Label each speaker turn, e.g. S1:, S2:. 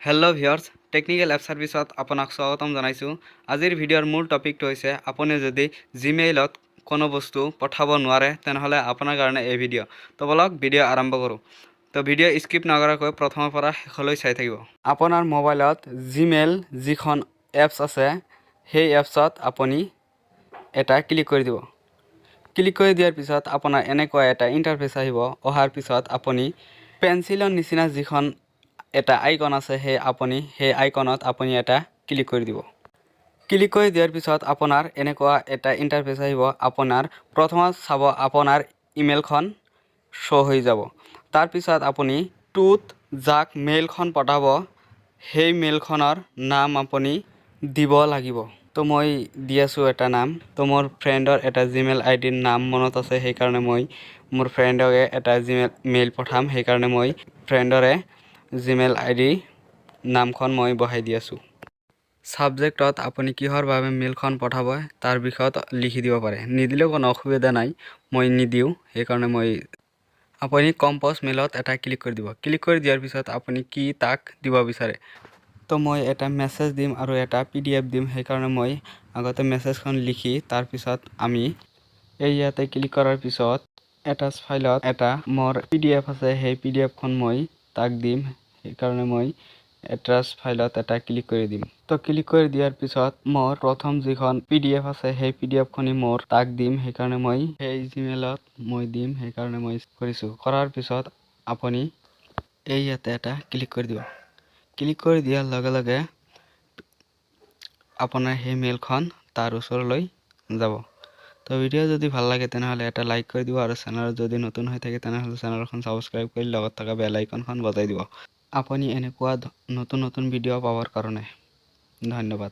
S1: Hello' viewers, technical app ছাৰ্ভিচত আপোনাক স্বাগতম জনাইছোঁ। আজিৰ ভিডিঅ'ৰ মূল টপিকটো হৈছে, আপুনি যদি জিমেইলত কোনো বস্তু পঠাব নোৱাৰে, তেনেহ'লে আপোনাৰ কাৰণে এই ভিডিঅ'। তো ব'লক, ভিডিঅ' আৰম্ভ কৰোঁ। তো ভিডিঅ' স্কিপ নকৰাকৈ প্ৰথমৰ পৰা শেষলৈ চাই থাকিব। আপোনাৰ মোবাইলত জিমেইল যিখন এপছ আছে, সেই এপছত আপুনি এটা ক্লিক কৰি দিব। ক্লিক কৰি দিয়াৰ পিছত আপোনাৰ এনেকুৱা এটা ইণ্টাৰফেচ আহিব। অহাৰ পিছত আপুনি পেঞ্চিলৰ নিচিনা যিখন এটা আইকন আছে, সেই আইকনত আপুনি এটা ক্লিক কৰি দিব। ক্লিক কৰি দিয়াৰ পিছত আপোনাৰ এনেকুৱা এটা ইণ্টাৰফেচ আহিব। আপোনাৰ প্ৰথমত চাব, আপোনাৰ ইমেইলখন শ্ব' হৈ যাব। তাৰপিছত আপুনি টুত যাক মেইলখন পঠাব, সেই মেইলখনৰ নাম আপুনি দিব লাগিব। তো মই দি আছোঁ এটা নাম। তো মোৰ ফ্ৰেণ্ডৰ এটা জিমেইল আই ডিৰ নাম মনত আছে, সেইকাৰণে মই মোৰ ফ্ৰেণ্ডকে এটা জিমেইল মেইল পঠাম। সেইকাৰণে মই ফ্ৰেণ্ডৰে জিমেইল আই ডি নামখন মই বহাই দি আছোঁ। ছাবজেক্টত আপুনি কিহৰ বাবে মেইলখন পঠাব, তাৰ বিষয়ত লিখি দিব পাৰে। নিদিলেও কোনো অসুবিধা নাই। মই নিদিওঁ, সেইকাৰণে মই আপুনি কম্প'জ মেইলত এটা ক্লিক কৰি দিব। ক্লিক কৰি দিয়াৰ পিছত আপুনি কি তাক দিব বিচাৰে? তো মই এটা মেছেজ দিম আৰু এটা পিডিএফ দিম। সেইকাৰণে মই আগতে মেছেজখন লিখি তাৰপিছত আমি এই ইয়াতে ক্লিক কৰাৰ পিছত এটাচ ফাইলত এটা মোৰ পিডিএফ আছে, সেই পিডিএফখন মই তাক দিম। সেইকাৰণে মই এটাচ ফাইলত এটা ক্লিক কৰি দিম। তো ক্লিক কৰি দিয়াৰ পিছত মোৰ প্ৰথম যিখন পিডিএফ আছে, সেই পিডিএফখনি মোৰ তাক দিম। সেইকাৰণে মই সেই জিমেইলত মই দিম, সেইকাৰণে মই কৰিছোঁ। কৰাৰ পিছত আপুনি এই ইয়াতে এটা ক্লিক কৰি দিব। ক্লিক কৰি দিয়াৰ লগে লগে আপোনাৰ সেই মেইলখন তাৰ ওচৰলৈ যাব। তো ভিডিঅ' যদি ভাল লাগে, তেনেহ'লে এটা লাইক কৰি দিব আৰু চেনেলত যদি নতুন হৈ থাকে, তেনেহ'লে চেনেলখন ছাবস্ক্ৰাইব কৰি লগত থকা বেল আইকনখন বজাই দিব, আপুনি এনেকুৱা নতুন নতুন ভিডিঅ' পাবৰ কাৰণে। ধন্যবাদ।